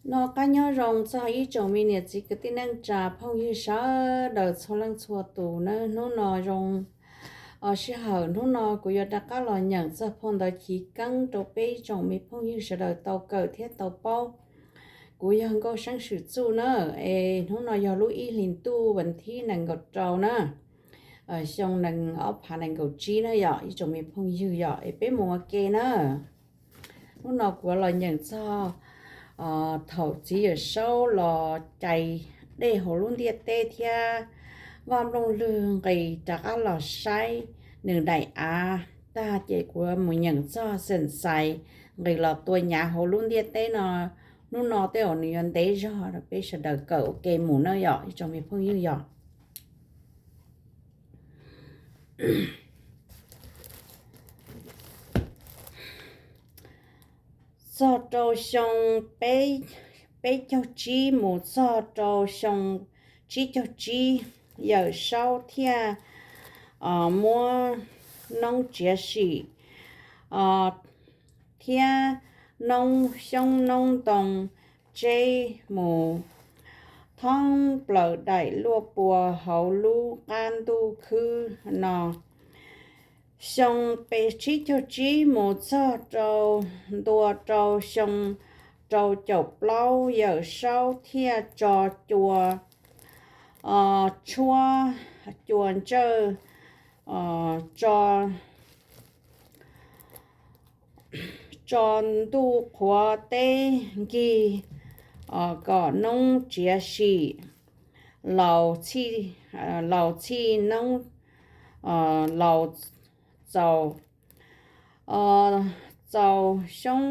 Noj qab nyob zoo txog ib tsoom me niam txiv kwv tij neej tsa phooj ywg sawv daws txhua leej txhua tus nawb. Hnub no zoo, o, sij hawm hnub no kuv yuav rov qab los nyeem txog phau ntawv chiv keeb rau peb ib tsoom me phooj ywg sawv daws tau kawm thiab tau paub. Kuv yog Nkauj Seeb Swm Txuj na, es hnub no yog lub ib hlis ntuj vas thib nees nkaum rau na, xyoo nees ob phav nees nkaum tsib na yom, ib tsoom me phooj ywg yom, es peb mus ua ke na. Hnub no kuv los nyeem txog thaum txiv Yawm Saub los cais dej hauv lub ntiaj teb thiab Vaj Nplooj Lwg nqis rov qab los saib nws daim av tag ces kuv mus nyeem txog xeem xais nqis los tua nyav hauv lub ntiaj teb no. Hnub no tej zaum nws yuav ntev zog, peb sawv daws kawm ua ke mus na yom, ib tsoom me phooj ywg yom. Txog rau xyoo peb caug tsib mus txog rau xyoo tsib caug tsib, Yawm Saub thiaj muab noob Tsiav Sim thiab noob xyoob noob ntoo tseb mus thoob plaws daim luaj pua hauv lub qab ntuj khwb no. Xyoo peb tsib caug tsib mus txog rau ntua rau xyoo rau caum plaub, Yawm Saub thiaj tso cua tshuab, cua ntsawj, tso tso ntuj qhuav teb nkig, kom noob Tsiav Sim laus txhij, laus txhij noob, laus txaus, txaus xyoo,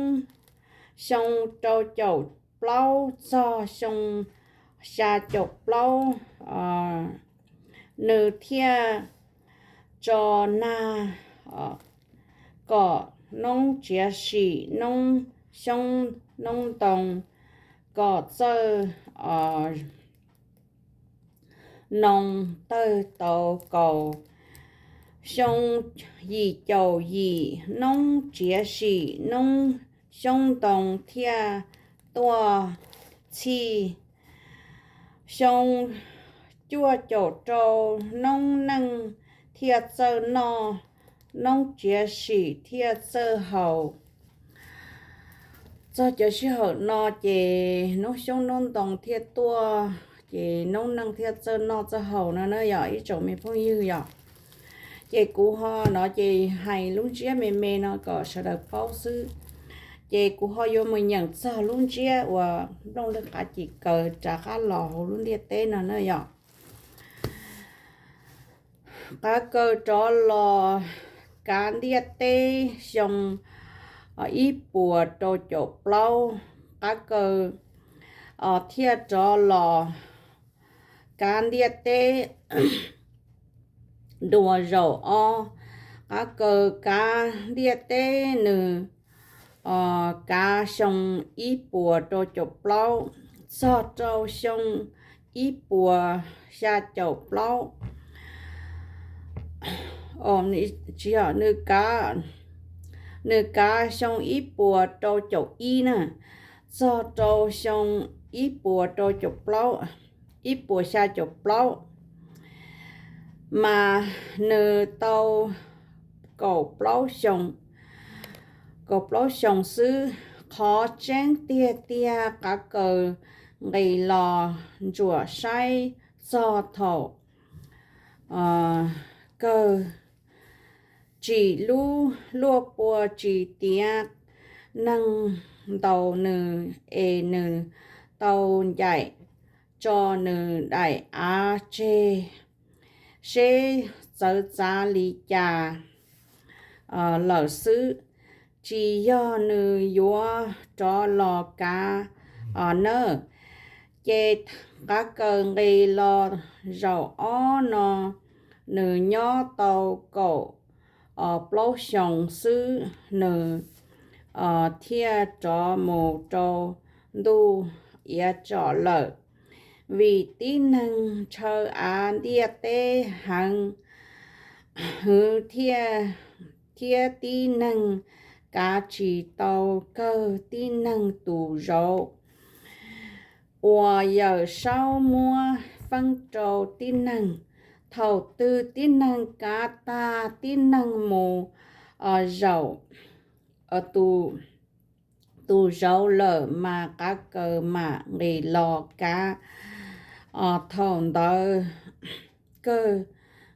xyoo rau caum plaub txog xyoo xya caum plaub, nws thiaj tso nag kom noob Tsiav Sim, noob xyoob noob ntoo kom txawj noo tawg tau kaus. Xyoo yim caum yim, noob Tsiav Sim, noob xyoob ntoo thiaj tuaj txhij. Xyoo cuaj caum rau, noob neej thiaj txawj noj, noob Tsiav Sim thiaj txawj haus. Txog cov sij hawm no ces noob xyoob noob ntoo thiaj tuaj, ces noob neej thiaj txawj noj txawj haus no na yom, ib tsoom me phooj ywg yom. Ces kuv ho no ces hais lub ntsiab me me no kom sawv daws paub xwb. Ces kuv ho yuav mus nyeem txog lub ntsiab uas Nplooj Lwg Qav Cim Kaws rov qab los hauv lub ntiaj teb no na yom. Qav Kaws rov los kav ntiaj teb xyoo ib puas rau caum plaub, Qav Kaws thiaj rov los kav ntiaj teb dua zaum ob. Qav Kaws kav ntiaj teb nws kav xyoo ib puas rau caum plaub txog rau xyoo ib puas xya caum plaub. Tsis yog, nws kav, nws kav xyoo ib puas rau caum ib na, txog rau xyoo ib puas rau caum plaub, ib puas xya caum plaub, mas nws tau kaum plaub xyoo, kaum plaub xyoo xwb. Qhov tseeb tiag tiag Qav Kaws nqis los ntsuam saib txog thaum kawg tsim lub luaj pua tsis tiav neeg ntaus nws es nws tau ncaim tso nws daim av tseg seb txawv txav li cas lawm xwb, tsis yog nws yuav rov los kav nawb. Ces Qav Kaws nqis los zaum ob no, nws nyob tau kaum plaub xyoos xwb, nws thiaj rov mus rau ntuj iav tsom lawm. Vim tib neeg ntshaw av ntiaj teb heev hwv thiab, thiab tib neeg kav tsis tau kawg tib neeg tus zauv. uas Yawm Saub muab feeb rau tib neeg. Thaum twg tib neeg kav tag, tib neeg mus zaum tus zauv lawm, mas qav kaws mam nqis los kav. Thaum ntawd kawg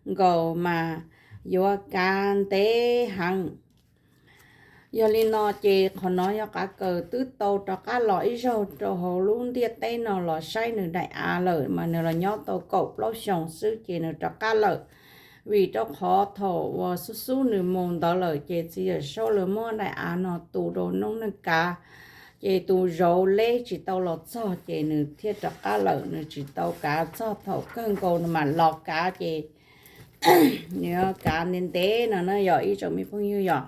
nkaus mas yuav kav ntev heev. Yog li no ces qhov no yog qav kaws twb tau rov qab los ib zaug rau hauv lub ntiaj teb no los saib nws daim av lawm, mas nws los nyob tau kaum plaub xyoos xwb ces nws rov qab lawm. Vim rau qhov thaum uas xub xub nws mus ntawd lawm ces txiv Yawm Saub lawv muab daim av no tu rau noob neej kav, ces tus zauv leb tsis tau los txog ces nws thiaj rov qab lawm, nws tsis tau kav txog thaum kawg nkaus nws mam los kav ces nws kav ntev ntev no na yog ib tsoom me phooj ywg yom.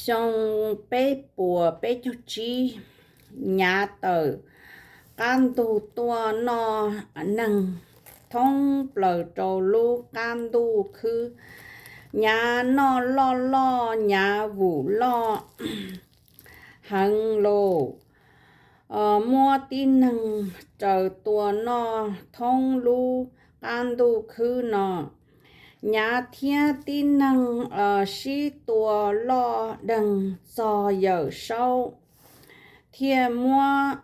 Xyoo peb puas peb caug tsib, Nyav tawm qab ntug tuaj noj neeg thoob plaws rau lub qab ntuj khwb. Nyav noj loj loj, Nyav vum loj heev lauj. Muab tib neeg raws tua noj thoob lub qab ntuj khwb no. Nyav thiab tib neeg sib tua loj deeg txog Yawm Saub thiaj muab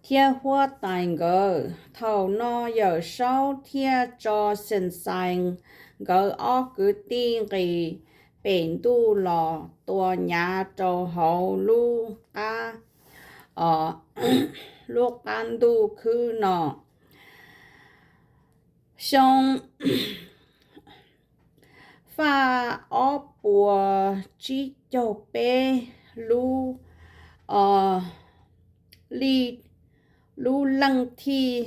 thiab huab tais nkawd. Thaum no Yawm Saub thiaj tso Xeem Xais nkawd ob kwv tij nqis pem ntuj los tua Nyav rau hauv lub qab, lub qab ntuj khwb no. Xyoo faj ob puas tsib caug peb lub, li, lub leej thij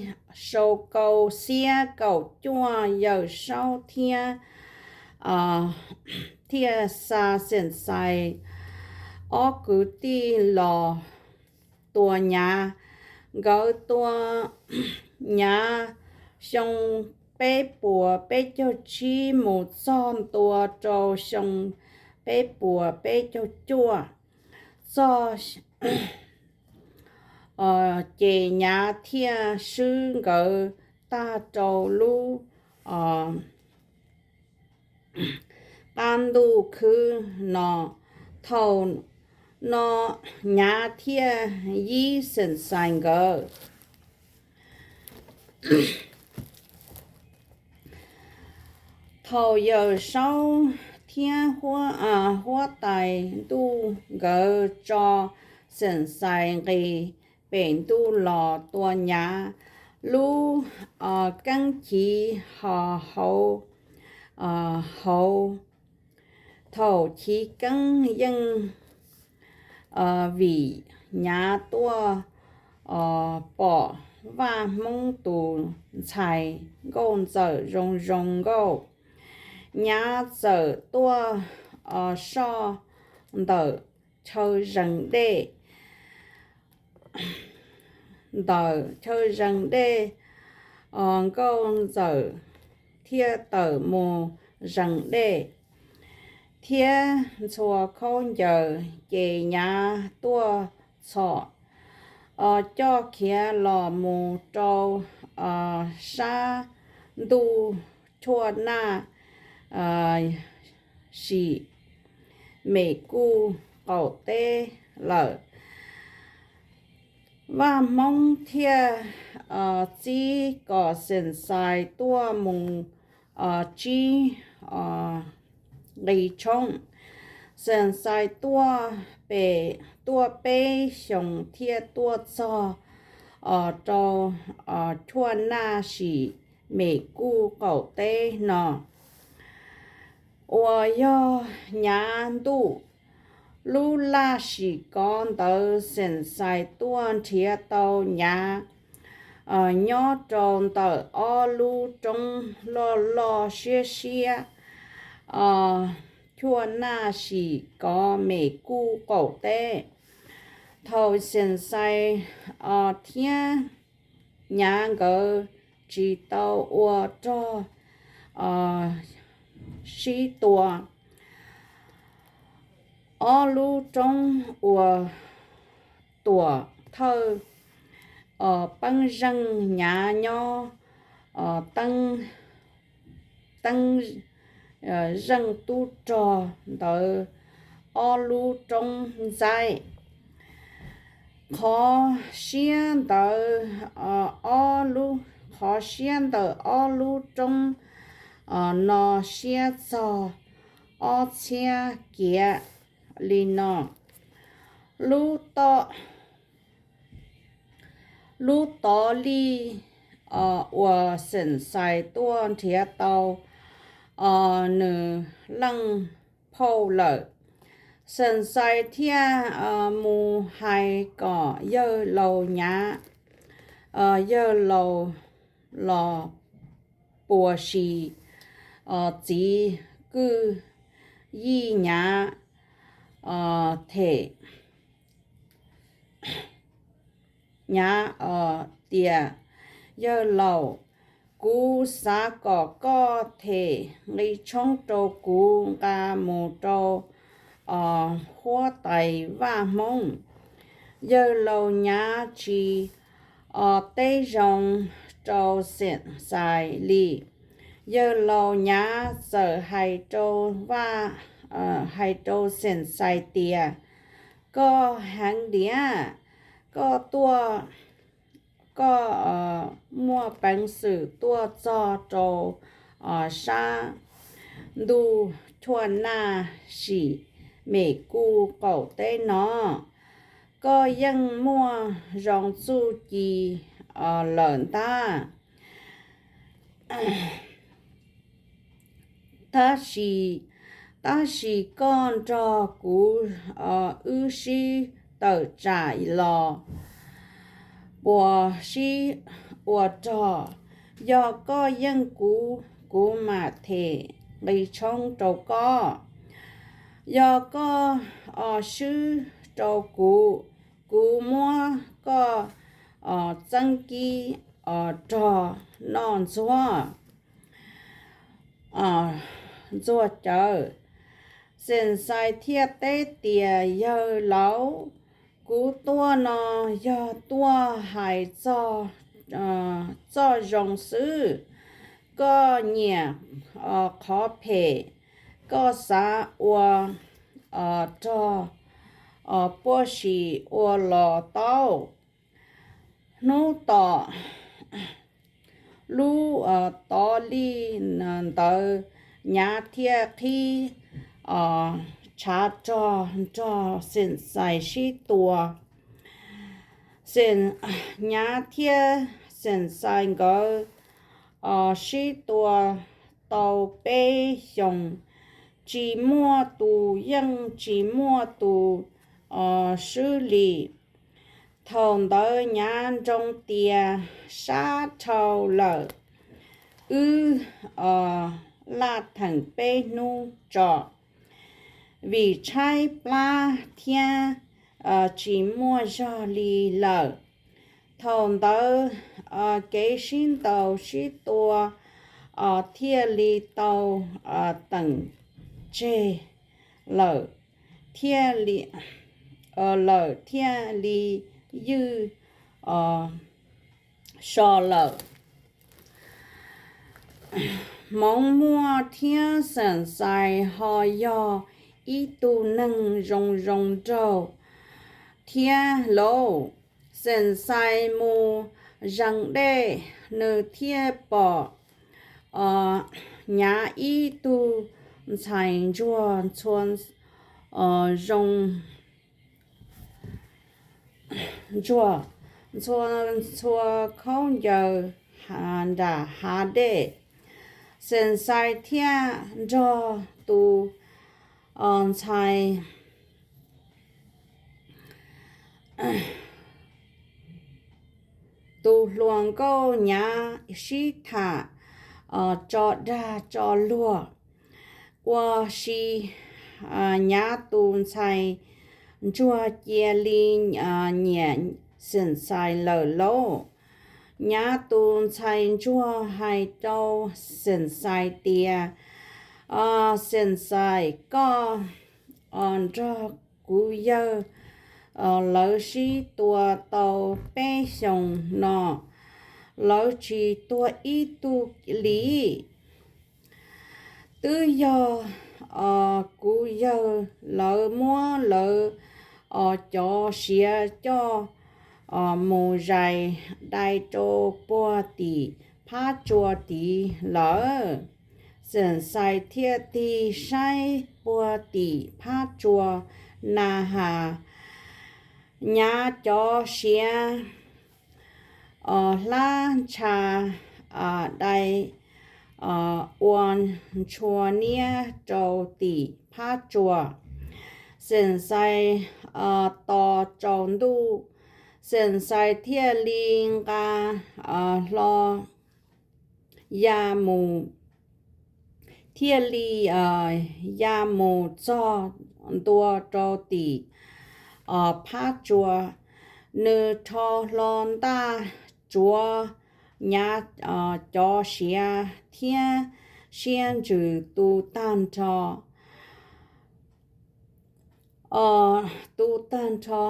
sau rau xiab kaum cuaj, Yawm Saub thiab thiaj xa Xeem Xais ob kwv tij los tua Nyav. Nkawd tua Nyav xyoo peb puas peb caug tsib mus txog ntua rau xyoo peb puas peb caug cuaj, txog ces Nyav thiaj swb nkawd tag rau lub qab ntuj khwb no. Thaum no Nyav thiaj yib Xeem Xais nkawd. Thaum Yawm Saub thiab huab tais ntuj nkawd tso Xeem Xais nqis pem ntuj los tua Nyav, lub keeb chiv ho hauv, hauv, thaum chiv keeb yeej vim Nyav tuaj pom Vaj Hmoob tus ntxhais Nkauj Ntxawm zoo zoo nkauj. Nyav txawm tuaj soj ntawm chaw zees dej, ntawm chaw zees dej, Nkauj Ntxawm thiaj tawm mus zees dej thiab ntxhua khaub ncaws ces Nyav tuaj txhom coj khiav los mus rau sab ntuj Chuaj Naj Sim Mem Kuj qaum teb lawm. Vaj Hmoob thiaj txib kom Xeem Xais tuaj mus tsib nqi tshoob. Xeem Xais tuaj pem, tuaj peb xyoos thiaj tuaj txog rau Chuaj Naj Sim Mem Kuj qaum teb no uas yog Nyav ntuj. Lub laj sim kov ntawd Xeem Xais tuaj nrhiav tau Nyav nyob rau ntawm ob lub roob loj loj siab siab, Chuaj Naj Sim Kov Mem Kuj qaum teb. Thaum Xeem Xais thiab Nyav nkawd tsis tau ua rog sib tua. Ob lub roob uas tuam thawj peeb zeej nyav nyob teeb zeej tub rog ntawd ob lub roob ntxaib. Qhov siab ntawd, qhov siab ntawm ob lub roob no siab txog ob txhiab kiav li no. Lub toj, lub tod lij uas Xeem Xais tuaj nrhiav tau nws leej phauj lawm. Xeem Xais thiaj mus hais kom yawg laus nyav, yawg laus los puas sis txiv kwj yij nyav them nyav tias, Yawg laus, kuv xav kom koj them nqi tshoob rau kuv nqa mus rau huab tais vaj Hmoob. Yawg laus nyav tsis teb zoo rau Xeem Xais li. Yawg laus nyav txawm hais rau vaj, hais rau Xeem Xais tias, Koj heev tiag, koj tuaj, koj muaj peev xwm tuaj txog rau sab ntuj cuaj naj sim mem kuj qaum teb no, koj yeej muaj zoo txuj ci lawm ntag. Tab sis, tab sis koj nrog kuv wb sib tawm tsam los puas sib ua rog. Yog koj yeej kuv, kuv mam them nqi tshoob rau koj. Yog koj swb rau kuv, kuv muab koj txeeb kib rog noj ntxuag, ntxuag cawv. Xeem Xais thiaj teb tias, Yawg laus, kuv tuaj no yog tuaj hais txoj zoo xwb. Koj nyiam qhov phem, koj xav ua rog puas sis ua los tau. Hnub tom lub tod lij ntawd nyav thiaj qhib tshav rog nrog Xeem Xais sib tua. Xeem, nyav thiab Xeem Xais nkawd sib tua tau peb xyoos, tsis muaj tus yeej tsis muaj tus swb li. Thaum ntawd nyav nroo tias sab dhau lawm, wb laj theem peb hnub tso, vim tshaib plab thiab tsis muaj zog li lawm. Thaum ntawd kev sib ntaus sib tua thiaj li tau teem tseg lawm, thiaj li, lawm thiaj li ywj so lawm. Hmoov Muaj thiab Xeem Xais ho yog ib tug neeg zoo zoo nraug thiab lauj. Xeem Xais mus zees dej, nws thiaj pom nyav ib tug ntxhais ntsuag txhua zoo ntsuag, txhua txhua khaub ncaws nram hav dej. Xeem Xais thiaj nrog tus ntxhais, tus hluas nkauj nyav sib tham tso dag tso luag, ua si nyav tus ntxhais ntsuag cia li nyiam Xeem Xais lawm lauj. Nyav tus ntxhais ntsuag hais rau Xeem Xais tias, Xeem Xais, koj nrog kuv yawg lawv sib tua tau peb xyoos no, lawv tsis tuag ib tug li. Twb yog kuv yawg lawv muab lawv cov siav coj mus zais dai rau puag tim phab tsua tid lawm. Xeem Xais thiaj tig saib puag tim phab tsua na has, nyav cov siav hlab ntsha dai ua ntshua niab rau tim phab tsua. Xeem Xais tos tsaus ntuj, Xeem Xais thiaj li nqa hlo ya mus, thiaj li ya mus txog ntua rau tim phab tsua. Nws rho hlo ntaj tsuav nyav cov siav thiab siab ntsws tu tag nrho, tu tag nrho,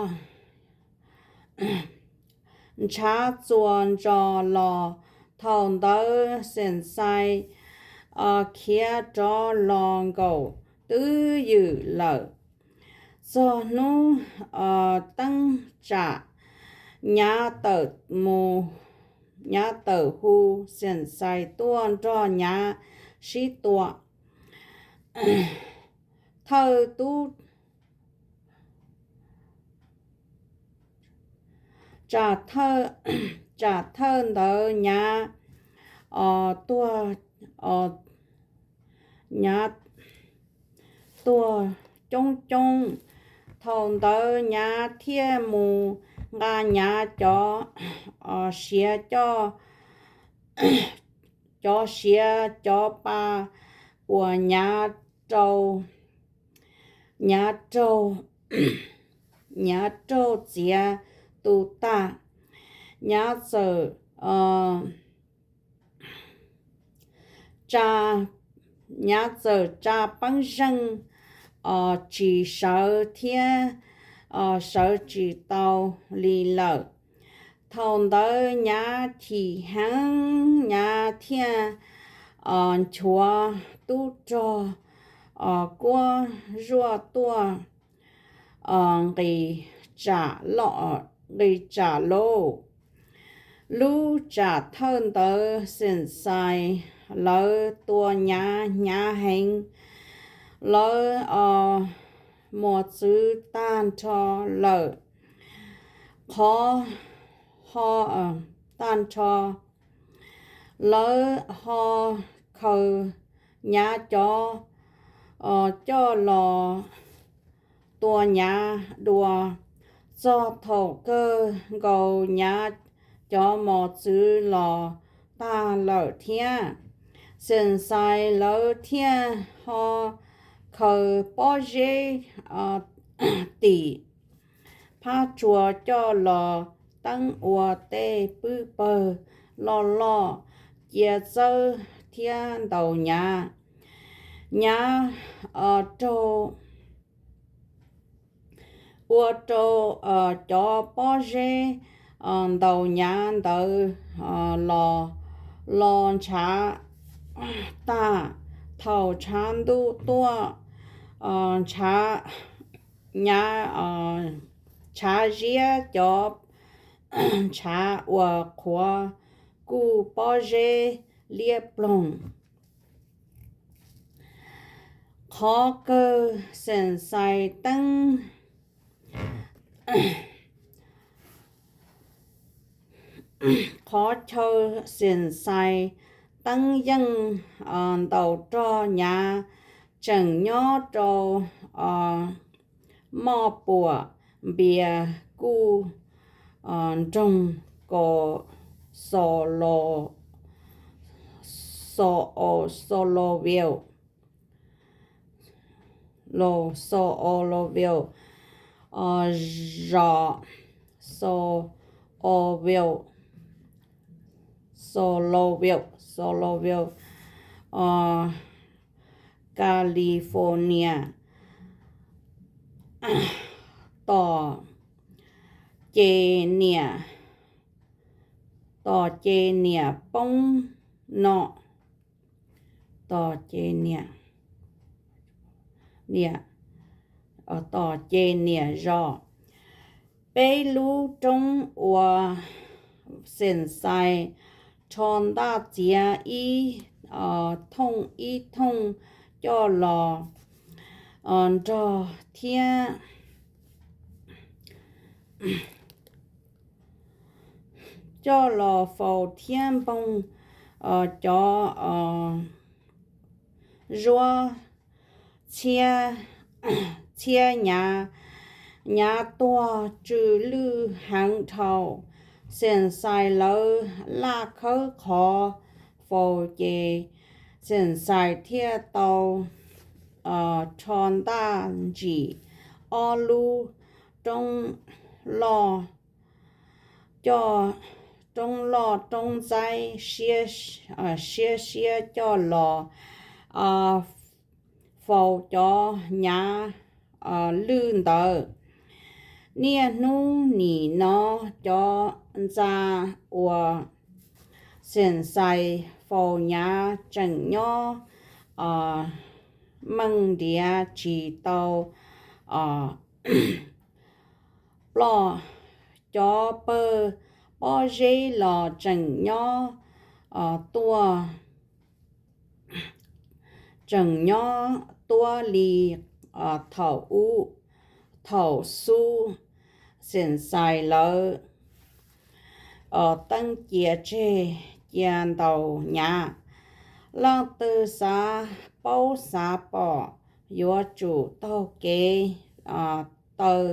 ntshav txuas ntsos los. Thaum ntawd Xeem Xais khiav rov los nkaum twj ywm lawm. Txog hnub teeb tsam, nyav tawm mus, nyav tawm hu Xeem Xais tuaj nrog nyav sib tua. Thawj tub, tsam thawj, tsam thawj ntawd nyav tuag, nyav tuag coob coob. Thaum ntawd nyav thiaj mus nqa nyav cov siav coj, cov siav cov pa uas nyav raug, nyav raug, nyav raug txiav tu tag. Nyav txawm tsa, nyav txawm tsa peeb zeej, tsis sawv thiab sawv tsis tau li lawm. Thaum ntawd nyav chim heev, nyav thiaj nchuav tub rog kuab zuaj tuaj nqis tsam lauj. Lub tsam thawj ntawd Xeem Xais lawv tua nyav hnyav heev, lawv muas txwv tag nrho lawm, qhov ho tag nrho. Lawv ho khaws nyav cov coj los tua nyav dua. Txog thaum kawg nkaus nyav cov mos txwv los tag lawm thiab. Xeem Xais lawv thiaj ho khaws pob zeb tim phab tsua coj los teeb ua tej pwb pawg loj loj cia txawb thiab ntaus nyav. Nyav raug, ua rau cov pob zeb ntaus nyav ntawd los, los ntshav tag. Thaum tshav ntuj tuaj, ntshav, nyav, tshav ziab cov ntshav uas qhuav kuj pob zeb liab ploog. Qhov kawg Xeem Xais teeb, qhov chaw Xeem Xais teeb yeej ntaus rog nyav tseem nyob rau moj puam npias kuj nroog ko xo, xo, xo lo viu, los xo o lo viu, zos xo o viu, Solville, Solville, California, tom ces niam, tom ces niam poob no, tom ces niam, niam, tom ces niam zos. Peb lub roob uas Xeem Xais rho ntaj txiav ib thooj ib thooj coj los nrog thiab coj los faus thiab npoog cov zuab txhiab nyav, nyav tuag tsw lwj heev dhau. Xeem Xais lawv laj khawb qhov faus ces Xeem Xais thiaj tau rho ntaj ntsim ob lub roob loj, coj roob loj roob ntxaib siab siab coj los faus cov nyav lwj ntawd. Niaj hnub nim no cov ntxa uas Xeem Xais faus nyav tseem nyob meej ntiav tsis tau ploj. Cov pawg pob zeb los tseem nyob tuaj, tseem nyob tuab li thaum ub, thaum xub Xeem Xais lawv teeb cia tseg cia ntaus nyav. Leej twg xav paub xav pom yuav tsum taug kev taw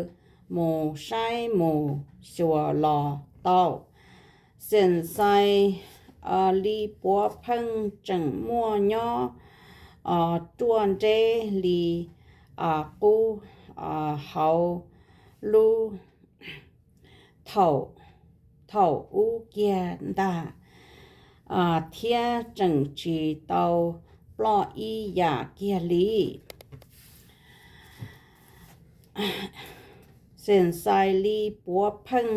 mus saib mus xyuas los tau. Xeem Xais li puav pheej tseem muaj nyob ruaj nreb li qub hauv lub thaum ub kiag ntag, thiab tseem tsis tau ploj ib yam kiag li. Xeem Xais li puav pheej,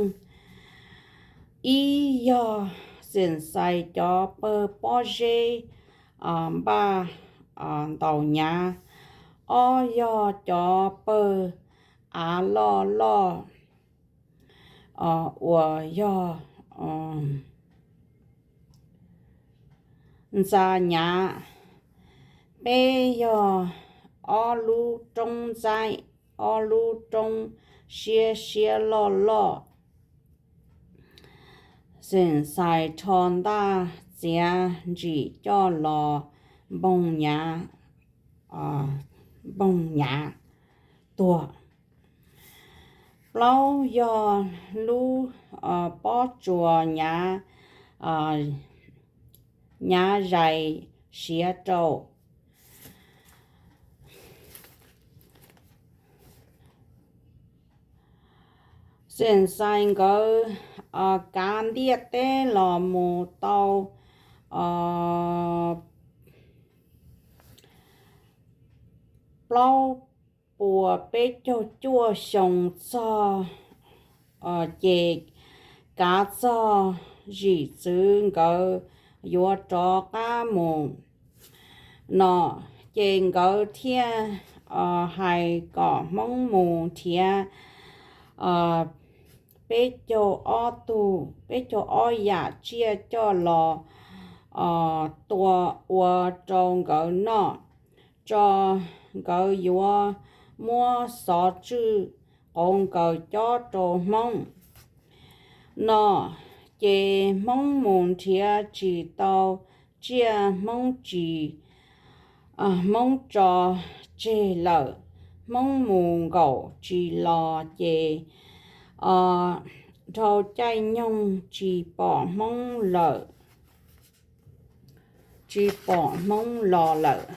ib yog Xeem Xais cov pawg pob zeb npaj ntaus nyav, ob yog cov pawg av loj loj uas yog ntxa nyav, peb yog ob lub roob ntxaib, ob lub roob siab siab loj loj. Xeem Xais rho ntaj txiav ntsim coj los npoog nyav, npoog nyav tuag. Plaub yog lub pob tsuas nyav, nyav zais siav rau. Xeem Xais nkawd kav ntiaj teb los mus tau plaub puas peb caug cuaj xyoo txog, ces kav txog zim txwv nkawd yuav rov qab mus no, ces nkawd thiaj hais kom Hmoob mus nrhiav peb caug ob tug, peb caug ob yam tsiaj coj los tua ua rau nkawd noj, tso nkawd yuav muab xov tswj qauv nkaus cob rau Hmoob no. Ces Hmoob mus nrhiav tsis tau tsiaj, Hmoob tsis, Hmoob tso tseg lawm. Hmoob mus nkaum tsis los ces dhau caij nyoog tsis pom Hmoob lawm, tsis pom Hmoob los lawm.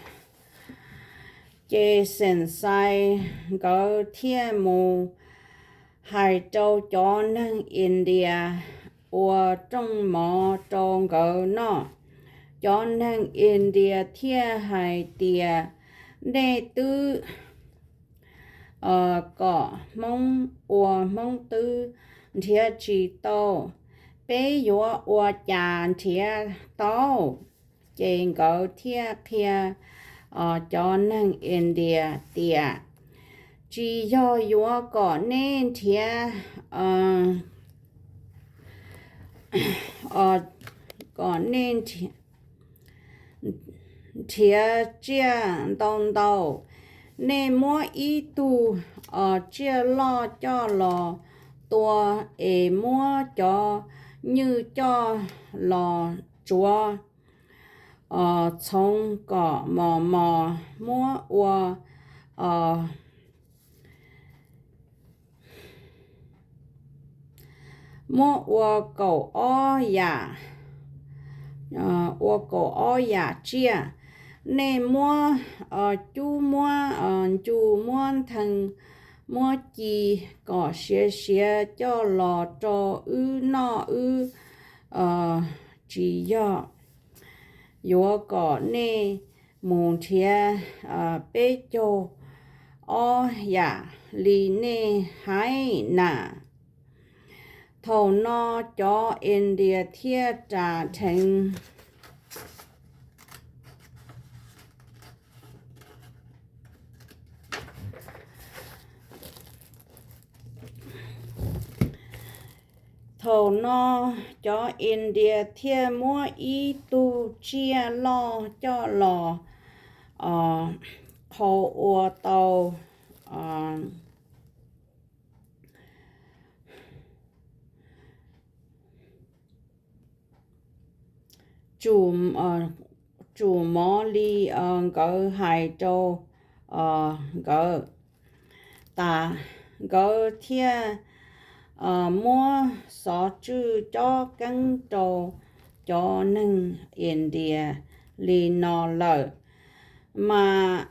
Ces Xeem Xais nkawd thiaj mus hais rau cov neeg India ua rooj mov rau nkawd noj. Cov neeg India thiaj hais tias, nej twb kom Hmoob ua, Hmoob twb nrhiav tsis tau, peb yuav ua cas nrhiav tau? Ces nkawd thiaj qhia cov neeg India tias, tsis yog yuav kom nej nrhiav, kom nej nrhiav tsiaj ntau ntau. Nej muab ib tug tsiaj loj coj los tua, es muab cov nywj coj los tsuav txhoov kom mos mos, muab ua muab ua kaum ob yam, ua kaum ob yam tsiaj. Nej muab cub, muab ncu, muab nthee, muab ci kom siav siav coj los rau wb noj wb. Tsis yog yuav kom nej mus nrhiav peb caug ob yam li nej hais na. Thaum no cov India thiaj ras dheev. Thaum no cov India thiaj muab ib tug tsiaj loj coj los qhau ua tau tsum mov li nkawd hais rau nkawd tas. Nkawd thiaj muab xov tswj cob keeb rau cov neeg India li no lawm. Mas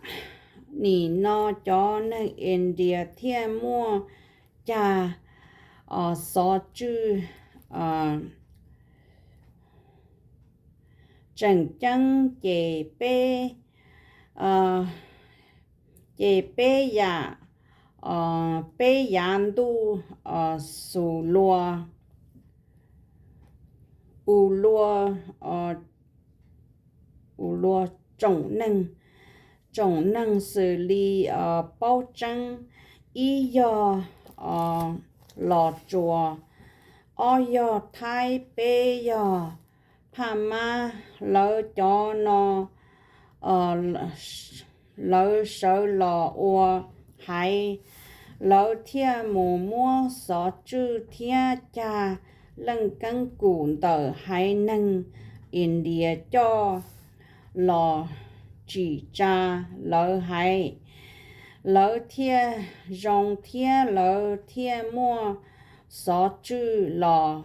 nim no cov neeg India thiaj muaj cag xov tswj tseem ceeb ces peb ces peb yam, peb yav ntuj xus luag, u luag, u luag tsoom neeg, tsoom neeg xws li paub tseeb, ib yog Los Tsuas, ob yog Thaib, peb yog Phaj Mab. Lawv cov no lawv sawv los ua haiv, lawv thiaj mus muab xov tswj thiab cag leej keeb kum ntawm haiv neeg India coj los tsim tsa lawv haiv. Lawv thiaj zoo thiab lawv thiaj muaj xov tswj los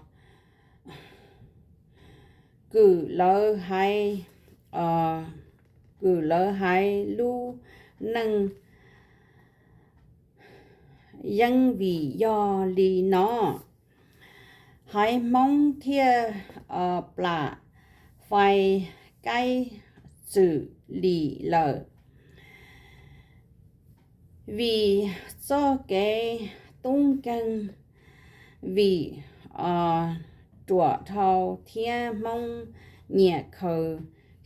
kwm lawv haiv, kwm lawv haiv lub neej yeeb. Vim yog li no haiv Hmoob thiaj plam fais kaib txwm lim lawm. Vim txoj kev tub nkeeg, vim ruam dhau thiab Hmoob nyiam khaws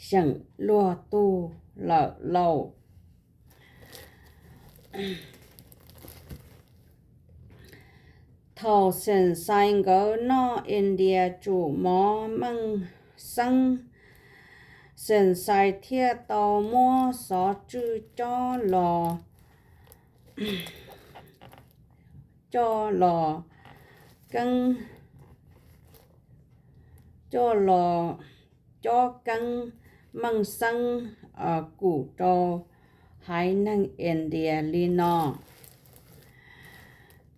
xyeem luag tug lawm lauj. Thaum Xeem Xais nkawd noj India tsum mov meej xeeb, Xeem Xais thiaj tau muab xov tswj cob los, coj los keeb, coj los cob keeb meej xeeb kum rau haiv neeg India li no.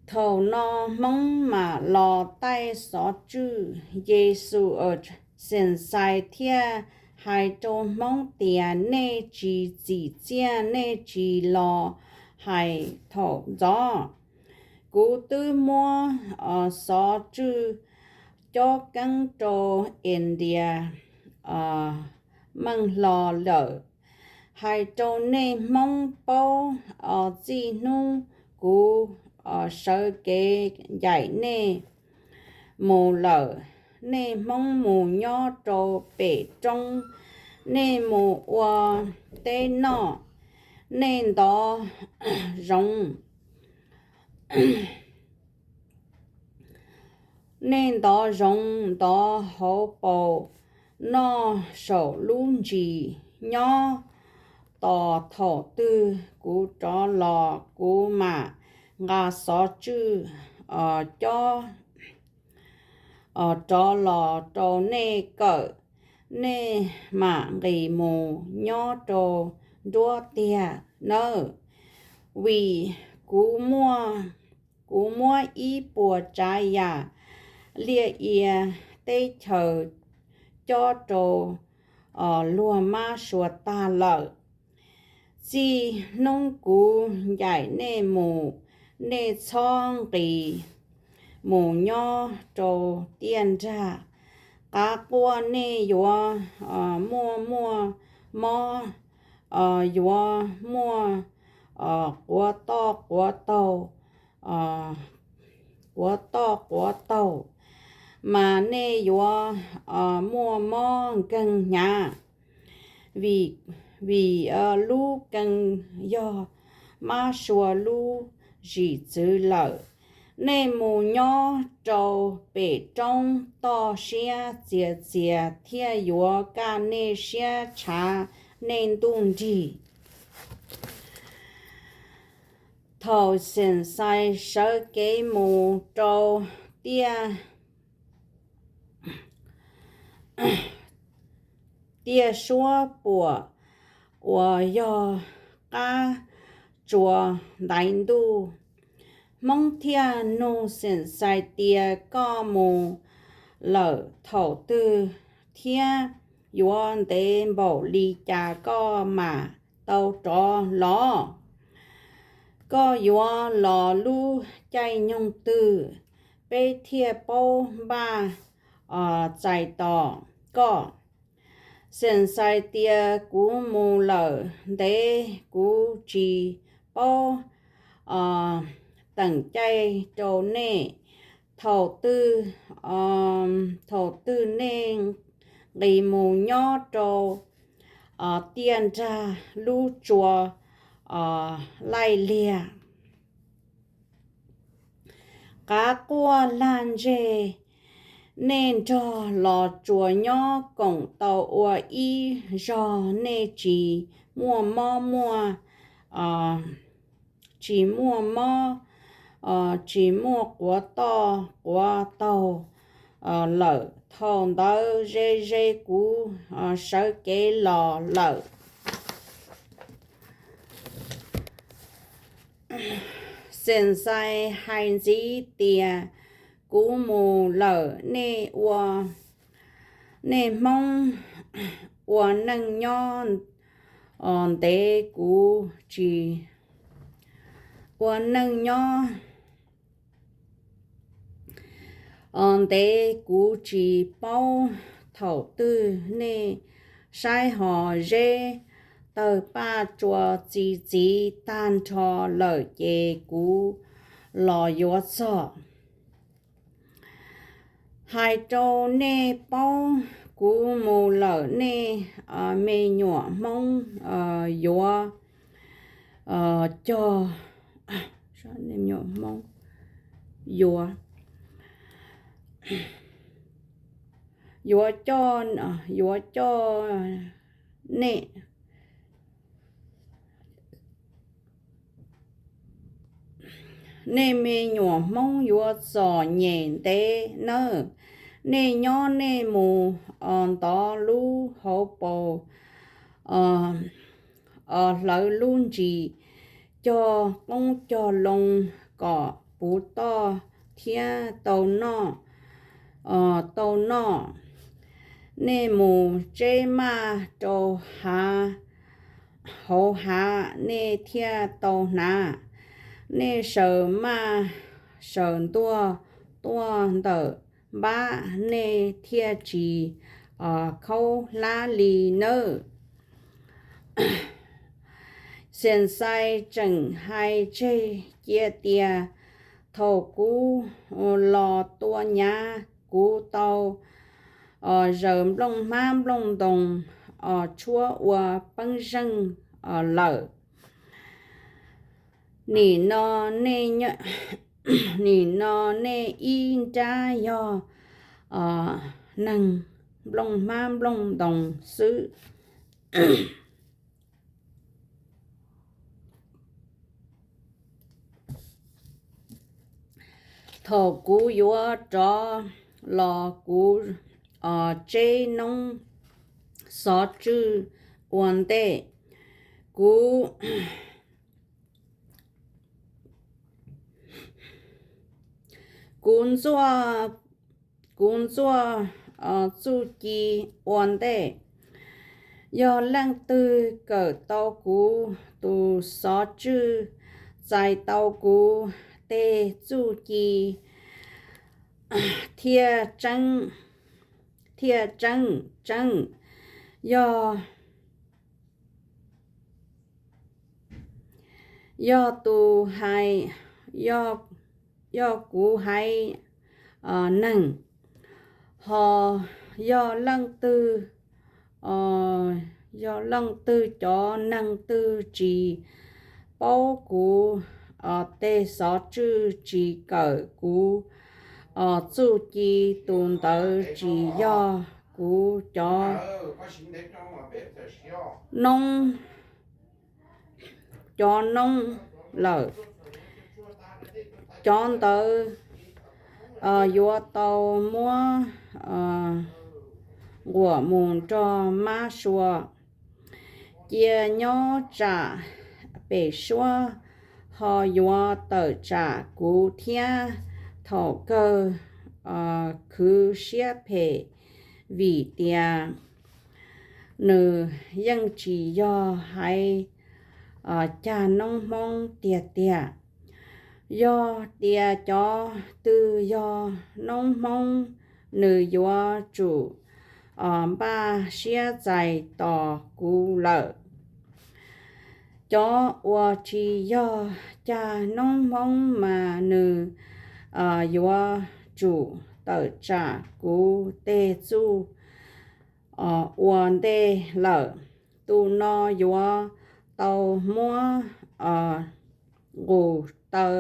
Thaum no Hmoob mam los taij xov tswj Yexus, Xeem Xais thiaj hais rau Hmoob tias, nej tsis txim txiaj, nej tsis los hais thaum ntxov. Kuv twb muab xov tswj cob keeb rau India meej hlo lawm. Hais rau nej Hmoob paub, txij hnub kuv sawv kev ncaim nej mus lawm, nej Hmoob mus nyob rau pem roob, nej mus ua teb noj, nej ntov zoov, nej ntov zoov ntov hauv paus noj saum lub ntsis nyob, tos thaum twg kuv rov los kuv mam nqa xov tswj cob rov los rau nej kawm, nej mam nqis mus nyob rau nruab tiag nawb. Vim kuv muaj, kuv muab ib puas tsav yam liaj ia teb chaws cob rau luag mab sua tag lawm. Txij hnub kuv ncaim nej mus, nej txhob nqis mus nyob rau tiaj nrag. Qav quaj nej yuav muaj muaj mob, yuav muaj quav toj quav taug, quav toj quav taug, mas nej yuav muaj mob nkeeg hnyav, vim, vim lub keeb yog mab sua lub zim txwv lawm. Nej mus nyob rau pem roob toj siab txias txias thiaj yuav kaj nej siab tshav nej ntuj nrig. Thaum Xeem Xais sawv kev mus rau tiaj, tiaj suab puam uas yog qab tsuas ntaiv ntuj, Hmoob thiaj nug Xeem Xais tias, koj mus lawm thaum twg thiab yuav ntev npaum li cas koj mam tau rov los? Koj yuav los lub caij nyoog twg peb thiaj paub npaj txais tos koj? Xeem Xais tias, kuv mus lawm ntev kuv tsis paub teem caij rau nej. Thaum twg, thaum twg nej nqis mus nyob rau tiaj nrag lub tsua laij liag. Qav quaj lag ntseg, nej nrog los tsuas nyob koom tau ua ib zog, nej tsis muaj mob muaj, tsis muaj mob, tsis muaj quav toj quav taug lawm. Thaum ntawd ze ze kuv sawv kev los lawm. Xeem Xais hais ntxiv tias, kuv mus lawm, nej ua, nej Hmoob ua neej nyob ntev kuv tsis, ua neej nyob ntev kuv tsis paub. Thaum twg nej saib hos zeb tawg paj tsua txi txiv tag nrho lawm ces kuv los yuav txog. Hais rau nej paub, kuv mus lawm, nej me nyuam Hmoob yuav cog, me nyuam Hmoob yuav, yuav coj, yuav coj nej, nej me nyuam Hmoob yuav txom nyem ntev nawb. Nej nyob nej mus ntov lub hauv paus, hlawv lub ntsis, cog qoob cog loo kom puv toj thiab tau noj, tau noj. Nej mus tseb maj rau hav, hauv hav nej thiaj tau hnav. Nej saws maj saws ntuag tuaj ntawm npab nej thiaj tsis khaub hlab li nawb. Xias Xais tseem hais tseg cia tias, thaum kuv los tua nyav, kuv tau zaws nplooj hmab nplooj ntoos tshuab ua peeb zeej lawm. Nim no nej, nim no nej ib nrab yog neeg nplooj hmab nplooj ntoos xwb. Thaum kuv yuav rov los kuv tseb noob xov tswj ua ntej. Kuv, kuv ntxuaj, kuv ntxuaj txuj ci ua ntej. Yog leej twg kawm tau kuv tus xov tswj, txais tau kuv tej txuj ci thiaj tseeb, thiaj tseeb tseeb. Yog, yog tus hais, yog, yog kuv haiv neeg, ho yog leej twg, yog leej twg cov neeg twg tsis paub kuv tej xov tswj, tsis kawm kuv txuj ci, tus ntawd tsis yog kuv cov, noob, cov noob lawm. Cov ntawd yuav tau muab nquam mus nrog mab sua, cia nyob tsam pem suab, ho yuav tawm tsam kuv thiab. Thaum kawg khwv siab phem vim tias nws yeej tsis yog hais cag noob Hmoob tiag tiag. Yog tias cov twg yog noob Hmoob, nws yuav tsum npaj siab txais tos kuv lawm. Cov uas tsis yog cag noob Hmoob mas nws yuav tsum tawm tsam kuv tej txuj ua ntej lawm. Tus no yuav tau muab nqus taw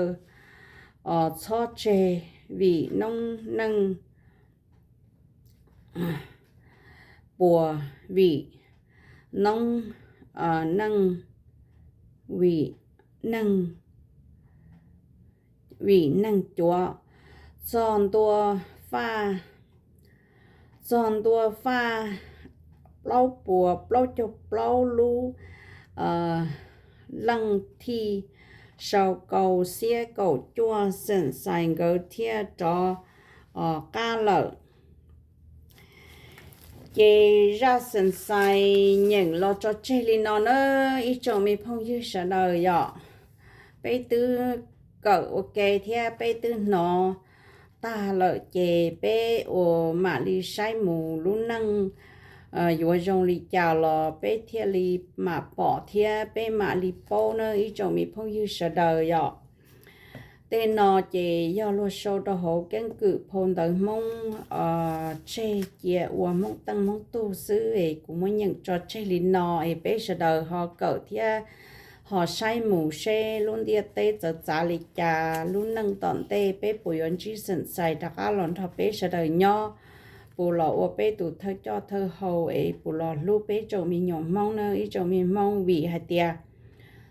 txhob tseg vim noob neej puas, vim noob neej, vim neej, vim neeg cuav. Txog ntua faj, txog ntua faj plaub puas plaub caug plaub lub leej thij, sau kaum xiab kaum cuaj, Xeem Xais nkawd thiaj rov qab lawm. Ces zaj Xeem Xais nyeem los tso tseg li no na, ib tsoom me phooj ywg sawv daws yom. Peb twb kawm ua ke thiab peb twb hnov tag lawm, ces peb ua mam li saib mus lub neej yuav zoo li cas los peb thiaj li mam pom thiab peb mam li paub na ib tsoom me phooj ywg sawv daws yom. Tej no ces yog luag sau rau hauv keeb kwm phau ntawv Hmoob tseg cia ua Hmoob Teej Hmoob Tug xwb es kuv muab nyeem tso tseg li no es peb sawv daws ho kawm thiab ho saib mus seb lub ntiaj teb txawv txav li cas, lub neej tom ntej peb puas yuav ntsib Xeem Xais rov qab los nrog peb sawv daws nyob, puas los ua peb tus thawj coj thawj hau es puas los hlub peb tsoom me nyuam Hmoob na ib tsoom me Hmoob, vim hais tias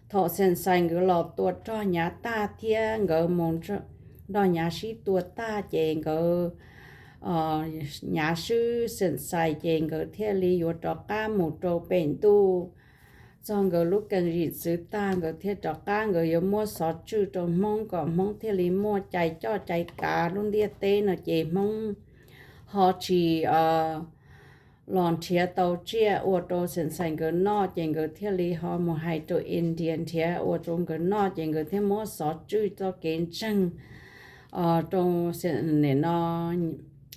thaum Xeem Xais nkawd los tua rog Nyav tag thiab nkawd mus nrog Nyav sib tua tag ces nkawd, Nyav swb Xeem Xais ces nkawd thiaj li yuav rov qab mus rau pem ntuj. Txog nkawd lub kees zim txwv tag nkawd thiaj rov qab, nkawd yuav muab xov tswj rau Hmoob kom Hmoob thiaj li muaj cai coj cai kav lub ntiaj teb no ces Hmoob ho tsis los nrhiav tau tsiaj ua rau Xeem Xais nkawd noj ces nkawd thiaj li ho mus hais rau India nrhiav ua rau nkawd noj ces nkawd thiaj muab xov tswj txoj kev ntseeg rau, no,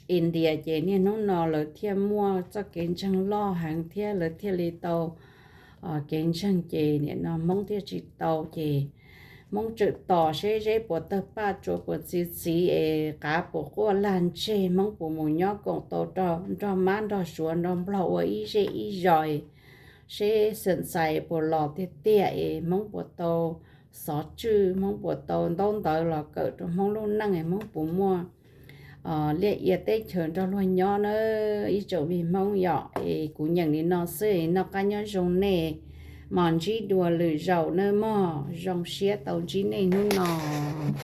India ces niaj hnub no lawv thiaj muaj txoj kev ntseeg loj heev thiab lawv thiaj li tau kev ntseeg ces nim no Hmoob thiaj tsis tau ces Hmoob tsawm tos seb zeb puas tawg paj, tsua puas txi txiv es qav puas quaj lag ntseg, Hmoob puas mus nyob koom tau nrog mab nrog suav nrog nplog ua ib zej ib zos, seb xeem xais puas los tiag tiag es Hmoob puas tau xov tswj, Hmoob puas tau ntaub ntawv los kawm rau Hmoob lub neej es Hmoob puas muaj liaj ia teb chaws nrog luag nyob na. Ib tsoom me Hmoob yom, es kuv nyeem li no xwb, noj qab nyob zoo nej, mas ntsib dua lwm zaus nawb mog, zoo siab tau ntsib nej hnub no.